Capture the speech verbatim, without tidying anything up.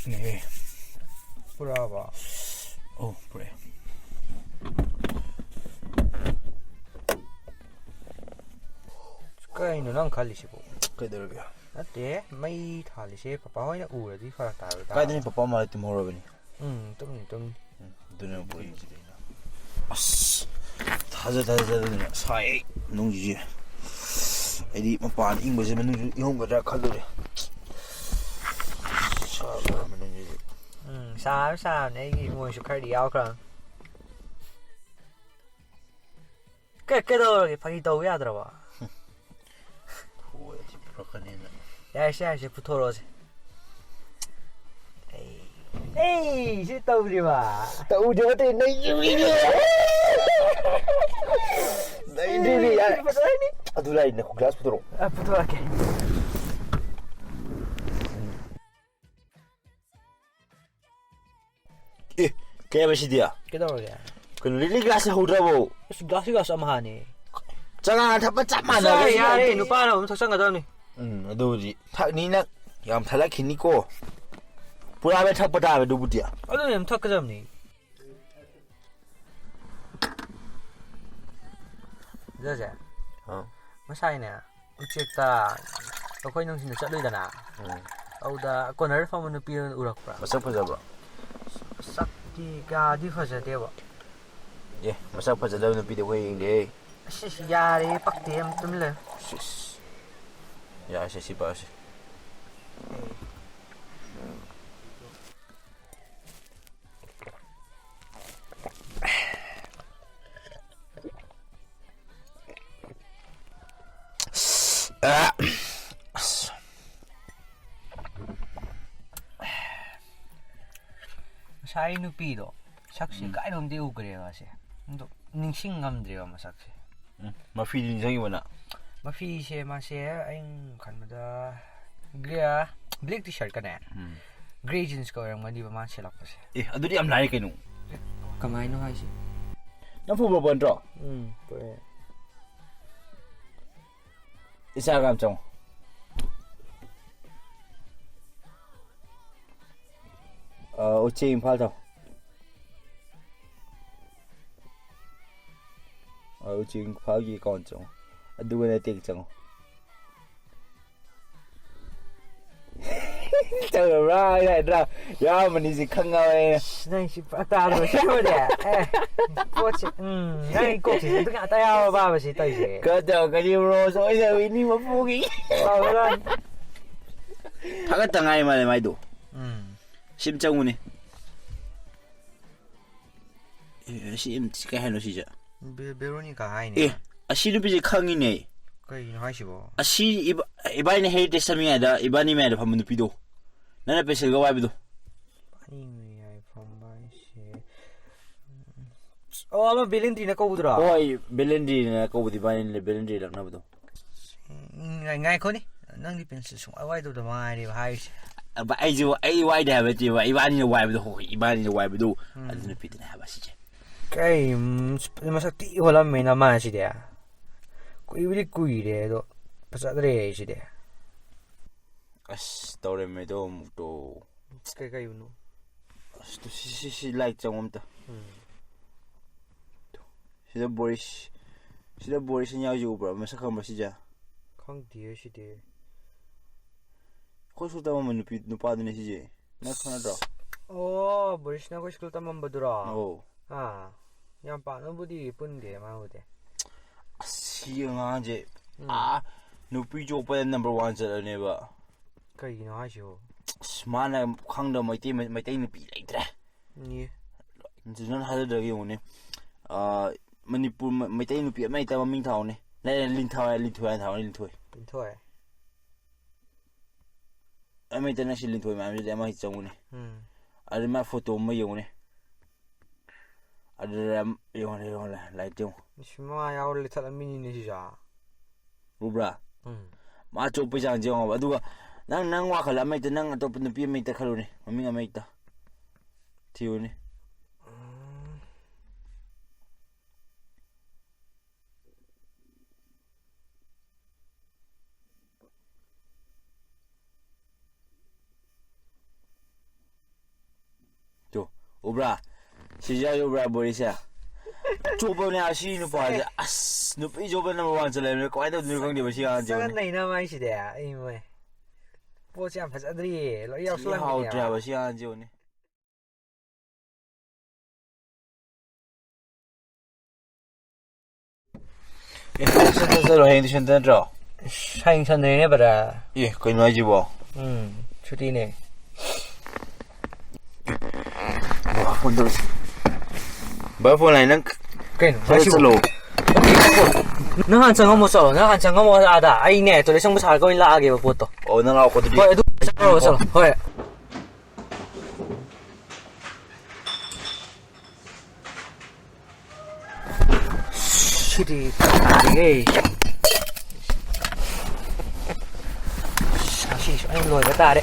ꯅꯦꯍꯦ꯫ ꯄꯨꯔꯛꯑꯕꯣ? ꯑꯧ, ꯄꯨꯔꯛꯑꯦ꯫ ꯀꯩꯅꯣ ꯅꯪ ꯈꯜꯂꯤꯁꯤꯕꯣ? ꯀꯩꯗꯧꯔꯒꯦ? ꯅꯠꯇꯦ, ꯃꯩ ꯊꯥꯜꯂꯤꯁꯦ ꯄꯄꯥ ꯍꯣꯏꯅ ꯎꯔꯗꯤ ꯐꯔꯛ ꯇꯥꯔꯣꯏꯗ꯭ꯔꯥ? ꯀꯥꯏꯗꯅꯤ, ꯄꯄꯥ ꯃꯥꯗꯤ ꯇꯨꯝꯍꯧꯔꯕꯅꯤ꯫ ꯎꯝ, ꯇꯨꯝꯅꯤ, ꯇꯨꯝꯅꯤ꯫ ꯎꯝ, ꯑꯗꯨꯅ ꯄꯨꯔꯛꯏꯁꯤꯗꯤ ꯑꯩꯅ꯫ ꯑꯁ, ꯊꯥꯖ ꯊꯥꯖꯗꯅ ꯁꯥꯏ ꯅꯨꯡꯁꯤꯁꯦ꯫ ꯑꯩꯗꯤ ꯃꯄꯥꯟ ꯏꯪꯕꯁꯦ ꯃꯅꯨꯡꯁꯨ ꯏꯪꯉꯝꯒꯗ꯭ꯔꯥ ꯈꯜꯂꯨꯔꯦ꯫ ꯁꯥꯕ ꯃꯅꯨꯡꯁꯤꯁꯨ꯫ ꯎꯝ, ꯁꯥꯕ ꯁꯥꯕꯅꯦ, ꯑꯩꯒꯤ ꯏꯃꯣꯏꯁꯨ ꯈꯔꯗꯤ ꯌꯥꯎꯈ꯭ꯔꯕꯅꯤ꯫ ꯀꯩ-, ꯀꯩꯗꯧꯔꯒꯦ? ꯐꯥꯒꯤ ꯇꯧꯕ ꯌꯥꯗ꯭ꯔꯕꯣ? ꯍꯣꯏ, ꯑꯁꯤ ꯄꯨꯔꯛꯀꯅꯤꯅ꯫ ꯌꯥꯔꯦꯁꯦ, ꯌꯥꯔꯦꯁꯦ, ꯄꯨꯊꯣꯔꯛꯑꯣꯁꯦ꯫ ꯑꯩ, ꯑꯩ, ꯁꯤ ꯇꯧꯗ꯭ꯔꯤꯕ? ꯇꯧꯗ꯭ꯔꯤꯕ ꯅꯠꯇꯦ, ꯅꯩꯔꯤꯕꯅꯤꯅꯦ꯫ ꯅꯩꯔꯤꯕꯅꯤ, ꯌꯥꯔꯦ꯫ ꯐꯖꯔꯅꯤ꯫ ꯑꯗꯨ ꯂꯥꯏꯔꯤ, ꯅꯈꯨꯠ ꯒ꯭ꯂꯥꯁ ꯄꯨꯊꯣꯔꯛꯑꯣ꯫ ꯑ, ꯄꯨꯊꯣꯔꯛꯀꯦ꯫ ꯑꯦ, ꯀꯩ ꯍꯥꯏꯕ ꯁꯤꯗꯤ? ꯀꯩꯗꯧꯔꯒꯦ? ꯀꯩꯅꯣ, ꯂꯤꯛꯂꯤ ꯒ꯭ꯂꯥꯁ ꯂꯩꯍꯧꯗ꯭ꯔꯕꯣ? ꯑꯁ, ꯒ꯭ꯂꯥꯁꯀꯤ ꯒ꯭ꯂꯥꯁ ꯑꯃ ꯍꯥꯟꯅꯦ꯫ ꯆꯉꯥꯡ ꯊꯛꯄ ꯆꯞ ꯃꯥꯟꯅꯕ ꯁꯤꯗꯤ꯫ ꯌꯥꯔꯦ, ꯅꯨꯄꯥꯅ ꯑꯃꯨꯛ ꯊꯛꯆꯟꯒꯗꯕꯅꯤ꯫ ꯎꯝ, ꯑꯗꯨꯕꯨꯗꯤ ꯊꯛꯅꯤꯅ ꯌꯥꯝ ꯊꯛꯂꯛꯈꯤꯅꯤꯀꯣ꯫ ꯄꯨꯔꯥ ꯊꯛꯄ ꯇꯥꯕ ꯑꯗꯨꯕꯨꯗꯤ꯫ ꯑꯗꯨꯅꯦ, ꯑꯗꯨꯝ ꯊꯛꯀꯗꯕꯅꯤ꯫ ꯖꯁꯦ꯫ ꯑꯥ꯫ ꯉꯁꯥꯏꯅꯦ, ꯎꯆꯦꯛꯇ ꯑꯩꯈꯣꯏ ꯅꯨꯡꯊꯤꯟꯗ ꯆꯠꯂꯨꯏꯗꯅ꯫ ꯎꯝ꯫ ꯑꯗꯨꯗ ꯀꯣꯅꯔꯗ ꯐꯝꯕ ꯅꯨꯄꯤ ꯑꯃ ꯎꯔꯛꯄ꯭ꯔꯥ? ꯃꯁꯛ ꯐꯖꯕ꯭ꯔꯣ? ꯁꯛꯇꯤ ꯀꯌꯥꯗꯤ ꯐꯖꯗꯦꯕ꯫ ꯑꯦ, ꯃꯁꯛ ꯐꯖꯗꯕ ꯅꯨꯄꯤꯗꯤ ꯑꯩꯈꯣꯏ ꯌꯦꯡꯗꯦꯍꯦ꯫ ꯑꯁ, ꯌꯥꯔꯦ, ꯄꯛꯇꯦ, ꯌꯥꯝ ꯇꯨꯃꯤꯟ ꯂꯩꯌꯨ꯫ ꯁꯤꯁ꯫ ꯌꯥꯔꯦꯁꯦ, ꯁꯤ ꯄꯛꯑꯁꯦ꯫ ꯑ, ꯑꯁ꯫ ꯉꯁꯥꯏ ꯅꯨꯄꯤꯗꯣ, ꯁꯛꯁꯦ ꯎꯝ꯫ ꯀꯥꯏꯗꯅꯣꯝꯗꯤ ꯎꯈ꯭ꯔꯦꯕ ꯃꯥꯁꯦ꯫ ꯑꯗꯣ ꯅꯤꯡꯁꯤꯡ ꯉꯝꯗ꯭ꯔꯦꯕ ꯃꯁꯛꯁꯦ꯫ ꯎꯝ, ꯃꯐꯤꯗꯤ ꯅꯤꯡꯁꯤꯡꯉꯤꯕ ꯅꯪ? ꯃꯐꯤꯁꯦ ꯃꯥꯁꯦ ꯑꯩꯅ ꯈꯟꯕꯗ ꯒ꯭ꯔꯦ-, black T-shirt ꯀꯅꯦ, ꯎꯝ꯫ Grey jeans ꯀ ꯑꯣꯏꯔꯝꯒꯅꯤꯕ ꯃꯥꯅ ꯁꯦꯠꯂꯛꯄꯁꯦ꯫ ꯑꯦ, ꯑꯗꯨꯗꯤ ꯌꯥꯝ ꯂꯥꯏ ꯀꯩꯅꯣ꯫ ꯀꯃꯥꯏꯅꯣ ꯍꯥꯏꯁꯦ? ꯅꯪ ꯐꯨꯠꯕꯣꯜ ꯅꯠꯇ꯭ꯔꯣ? ꯎꯝ, ꯄꯣꯔꯦ꯫ Instagram ꯆꯪꯉꯣ꯫ ꯑ, ꯎꯆꯦꯛ ꯏꯝꯐꯥꯜ ꯇꯧ꯫ ꯑ, ꯎꯆꯦꯛ ꯏꯝꯐꯥꯜꯒꯤ ꯑꯦꯀꯥꯎꯟ ꯆꯪꯉꯣ꯫ ꯑꯗꯨꯒ ꯅꯠꯇꯦ, ꯆꯪꯉꯣ꯫ ꯇꯧꯔꯕ꯭ꯔꯥ? ꯑꯩ ꯍꯥꯏꯗ꯭ꯔꯥ? ꯌꯥꯎꯔꯝꯃꯅꯤ ꯁꯤ ꯈꯪꯉꯕ ꯑꯩꯅ꯫ ꯑꯁ, ꯅꯪ ꯁꯤ ꯄꯨꯔꯥ ꯇꯥꯗ꯭ꯔꯣ ꯁꯤꯕꯨꯗꯤ? ꯑꯦ, ꯄꯣꯠꯁꯦ, ꯎꯝ, ꯅꯪ ꯀꯣꯛꯁꯤꯁꯨ ꯑꯗꯨ ꯉꯥꯛꯇ ꯌꯥꯎꯔꯕꯕ ꯁꯤ ꯇꯧꯔꯤꯁꯦ? ꯈꯔ ꯇꯧꯔꯛꯀꯅꯤ bro, ꯁꯣꯏꯗꯕꯤꯅꯤ ꯃꯄꯨꯒꯤ꯫ ꯇꯧꯔꯛꯀꯅꯤ꯫ ꯊꯥꯒꯠꯇ ꯉꯥꯏ ꯃꯥꯜꯂꯦ ꯃꯥꯏꯗꯣ꯫ ꯎꯝ꯫ ꯁꯤ ꯑꯃ ꯆꯪꯉꯨꯅꯦ꯫ ꯑꯦ, ꯁꯤ ꯑꯃ, ꯁꯤ ꯀꯩ ꯍꯥꯏꯅꯣ ꯁꯤꯁꯦ? ꯕꯦ-, ꯕꯦꯔꯣꯅꯤꯀꯥ ꯍꯥꯏꯅꯦ꯫ ꯑꯦ, ꯑꯁꯤ ꯅꯨꯄꯤꯁꯦ ꯈꯪꯉꯤꯅꯦ꯫ ꯀꯩꯒꯤꯅꯣ ꯍꯥꯏꯁꯤꯕꯣ? ꯑꯁꯤ ꯏꯕ-, ꯏꯕꯥꯅꯤꯅ heritage ꯆꯠꯃꯤꯉꯩꯗ ꯏꯕꯥꯅꯤ ꯃꯌꯥꯏꯗ ꯐꯝꯕ ꯅꯨꯄꯤꯗꯣ꯫ ꯅꯪꯅ pencil ꯒ ꯋꯥꯏꯕꯗꯣ꯫ ꯏꯕꯥꯅꯤ ꯃꯌꯥꯏ ꯐꯝꯕ ꯍꯥꯏꯁꯦ, ꯎꯝ, ꯑꯣ, ꯑꯃ ꯕꯦꯂꯦꯟꯗ꯭ꯔꯤꯅ ꯀꯧꯕꯗꯨꯔꯣ? ꯍꯣꯏ, ꯕꯦꯂꯦꯟꯗ꯭ꯔꯤꯅ ꯀꯧꯕꯗꯣ, ꯏꯕꯥꯅꯤꯅ ꯕꯦꯂꯦꯟꯗ꯭ꯔꯤ ꯂꯛꯅꯕꯗꯣ꯫ ꯎꯝ, ꯉꯥꯏ-, ꯉꯥꯏꯈꯣꯅꯦ꯫ ꯅꯪꯗꯤ pencil ꯁꯨꯡꯋꯥꯏ ꯋꯥꯏꯗꯕꯗꯣ ꯃꯉꯥꯏꯔꯦꯕ ꯍꯥꯏꯔꯤꯁꯦ꯫ ꯑꯕ-, ꯑꯩꯁꯨ, ꯑꯩ ꯋꯥꯏꯗꯦ ꯍꯥꯏꯕ ꯅꯠꯇꯦꯕ, ꯏꯕꯥꯅꯤꯅ ꯋꯥꯏꯕꯗꯣ, ꯍꯣꯏ, ꯏꯕꯥꯅꯤꯅ ꯋꯥꯏꯕꯗꯣ, ꯎꯝ꯫ ꯑꯗꯨ ꯅꯨꯄꯤꯗꯨꯅ ꯍꯥꯏꯕ ꯁꯤꯁꯦ꯫ ꯀꯩ, ꯎꯝ, ꯃꯁꯛ ꯊꯤ ꯑꯣꯜꯂꯝꯃꯦꯅ ꯃꯥ ꯁꯤꯗꯤ꯫ ꯀꯨꯏꯕꯨꯗꯤ ꯀꯨꯏꯔꯦ ꯑꯗꯣ ꯐꯖꯗ꯭ꯔꯦ ꯁꯤꯗꯤ꯫ ꯑꯁ, ꯇꯧꯔꯝꯃꯦꯗꯣ ꯑꯃꯨꯛꯇꯣ꯫ ꯀꯩ, ꯀꯩꯕꯨꯅꯣ? ꯑꯁ, ꯇꯨ, ꯁꯤ, ꯁꯤ, ꯁꯤ, like ꯆꯪꯉꯣ ꯑꯝꯇ꯫ ꯎꯝ꯫ ꯁꯤꯗ ꯕꯣꯔꯤꯁ, ꯁꯤꯗ ꯕꯣꯔꯤꯁ ꯑꯅ ꯌꯥꯎꯔꯤꯁꯦ ꯎꯕ꯭ꯔꯥ? ꯃꯁꯛ ꯈꯪꯕ꯭ꯔꯥ ꯁꯤꯁꯦ? ꯈꯪꯗꯤꯌꯦ ꯁꯤꯗꯤ꯫ ꯑꯩꯈꯣꯏ ꯁ꯭ꯀꯨꯜ ꯇꯝꯃꯝꯕ ꯅꯨꯄꯤ, ꯅꯨꯄꯥꯗꯨꯅꯦ ꯁꯤꯁꯦ꯫ ꯅꯪ ꯈꯪꯅꯗ꯭ꯔꯣ? ꯑꯣ, ꯕꯣꯔꯤꯁꯅ ꯑꯩꯈꯣꯏ ꯁ꯭ꯀꯨꯜ ꯇꯝꯃꯝꯕꯗꯨꯔꯣ? ꯑꯧ꯫ ꯑꯥ, ꯌꯥꯝ ꯄꯥꯛꯅꯕꯨꯗꯤ ꯄꯨꯟꯗꯦ ꯃꯥꯕꯨꯗꯤ꯫ ꯑꯁ, ꯁꯤ ꯑꯉꯥꯡꯁꯦ, ꯎꯝ꯫ ꯑꯥ, ꯅꯨꯄꯤ ꯆꯣꯞꯄꯗ number one ꯆꯠꯂꯅꯦꯕ꯫ ꯀꯩꯒꯤꯅꯣ ꯍꯥꯏꯁꯤꯕꯣ? ꯑꯁ, ꯃꯥꯅ ꯈꯪꯗꯕ ꯃꯩꯇꯩ, ꯃꯩꯇꯩ ꯅꯨꯄꯤ ꯂꯩꯇ꯭ꯔꯦ꯫ ꯏ꯫ ꯅꯪ ꯊꯥꯖꯗ꯭ꯔꯒ ꯌꯦꯡꯉꯨꯅꯦ꯫ ꯑꯥ, ꯃꯅꯤꯄꯨꯔ ꯃ-, ꯃꯩꯇꯩ ꯅꯨꯄꯤ ꯑꯃ ꯍꯦꯛꯇ ꯃꯃꯤꯡ ꯊꯥꯎꯅꯦ꯫ ꯂꯩ-, ꯂꯩ, ꯂꯤꯟꯊꯣꯏ ꯍꯥꯏ, ꯂꯤꯟꯊꯣꯏ ꯍꯥꯏꯅ ꯊꯥꯎꯅꯦ, ꯂꯤꯟꯊꯣꯏ꯫ ꯂꯤꯟꯊꯣꯏ꯫ ꯑꯃ ꯍꯦꯛꯇ ꯅꯪ ꯁꯤ ꯂꯤꯟꯊꯣꯏ ꯃꯌꯥꯝꯁꯤꯗꯤ ꯑꯃ ꯍꯦꯛ ꯆꯪꯉꯨꯅꯦ꯫ ꯎꯝ꯫ ꯑꯗꯨ ꯃꯥ photo ꯑꯃ ꯌꯦꯡꯉꯨꯅꯦ꯫ ꯑꯗꯨꯗ ꯌꯦꯡꯉꯣ, ꯌꯦꯡꯉꯣ, ꯂꯥꯏꯔꯤꯛꯇ ꯌꯦꯡꯉꯣ꯫ ꯏꯁ, ꯃꯃꯥ ꯌꯥꯎꯔ ꯂꯤꯊꯠꯂꯝꯃꯤꯅꯤꯅꯦ ꯁꯤꯁꯨ꯫ ꯎꯕ꯭ꯔꯥ? ꯎꯝ꯫ ꯃꯥ ꯆꯣꯞꯄꯩ ꯆꯥꯡꯁꯦ ꯌꯦꯡꯉꯣꯕ꯫ ꯑꯗꯨꯒ ꯅꯪ, ꯅꯪ ꯋꯥꯈꯜ ꯑꯃ ꯍꯦꯛꯇ, ꯅꯪ ꯑꯇꯣꯞꯄ ꯅꯨꯄꯤ ꯑꯃ ꯍꯦꯛꯇ ꯈꯜꯂꯨꯅꯦ, ꯃꯃꯤꯡ ꯑꯃ ꯍꯦꯛꯇ ꯊꯤꯌꯨꯅꯦ꯫ ꯎꯝ꯫ ꯕ꯭ꯔꯥ, ꯁꯤꯁꯦ ꯌꯥꯎꯕ꯭ꯔꯥ ꯕꯣꯔꯤꯁꯦ? ꯆꯣꯞꯄꯅꯦ ꯑꯁꯤ ꯅꯨꯄꯥꯁꯦ꯫ ꯑꯁ, ꯅꯨꯄꯤ ꯆꯣꯞꯄ number one ꯆꯠꯂꯦꯕꯅꯦ꯫ ꯀꯃꯥꯏꯅ ꯇꯧꯗꯣꯏꯅꯣ ꯈꯪꯗꯦ ꯃꯁꯤ ꯑꯉꯥꯡꯁꯦ꯫ ꯆꯒꯟ ꯅꯩꯅꯕ ꯍꯥꯏꯁꯤꯗꯤ, ꯑꯩ ꯃꯣꯏ꯫ ꯄꯣꯠꯁꯦ ꯌꯥꯝ ꯐꯖꯗ꯭ꯔꯤꯌꯦ, ꯂꯣꯏ ꯊꯤ ꯌꯥꯎꯁꯜꯂꯝꯃꯤꯅꯦꯕ꯫ ꯍꯥꯎꯇ꯭ꯔꯦ ꯍꯥꯏꯕ ꯁꯤ ꯑꯉꯥꯡꯁꯦ ꯌꯦꯡꯉꯨꯅꯦ꯫ ꯑꯦ, ꯆꯠꯂꯣ, ꯆꯠꯂꯣ, ꯍꯌꯦꯡꯗꯤ ꯁꯟꯗꯦ ꯅꯠꯇ꯭ꯔꯣ? ꯏꯁ, ꯍꯌꯦꯡ ꯁꯟꯗꯦꯅꯦ, ꯕ꯭ꯔꯗꯔ꯫ ꯑꯦ, ꯀꯩꯅꯣ ꯍꯥꯏꯁꯤꯕꯣ? ꯎꯝ, ꯁꯨꯇꯤꯅꯦ꯫ ꯕꯥ, ꯐꯣꯟ ꯇꯧꯔꯛꯑꯦ꯫ ꯕꯥ, ꯐꯣꯟ ꯂꯥꯛꯑꯦ, ꯅꯪ ꯀꯩꯅꯣ? ꯆꯠꯂꯣ, ꯉꯁꯤꯕꯨ? ꯆꯠꯂꯣ꯫ ꯅꯪ ꯍꯥꯟꯅ ꯆꯪꯉꯝꯃꯣ, ꯆꯠꯂꯣ꯫ ꯅꯪ ꯍꯥꯟꯅ ꯆꯪꯉꯝꯃꯣ ꯑꯥꯗ꯫ ꯑꯩꯅꯦ, ꯇꯣꯏꯂꯦꯠ ꯆꯪꯕ ꯁꯥꯔꯒ ꯑꯣꯏꯅ ꯂꯥꯛꯑꯒꯦꯕ ꯄꯣꯠꯇꯣ꯫ ꯑꯣ, ꯅꯪ ꯂꯥꯛꯑꯣꯀꯣ ꯑꯗꯨꯗꯤ꯫ ꯍꯣꯏ, ꯑꯗꯨ ꯆꯠꯂꯣ, ꯆꯠꯂꯣ꯫ ꯍꯣꯏ꯫ ꯁꯤꯗꯤ ꯇꯥꯔꯦꯍꯦ꯫ ꯉꯁꯤꯁꯨ ꯑꯩ ꯂꯣꯏꯕ ꯇꯥꯔꯦ꯫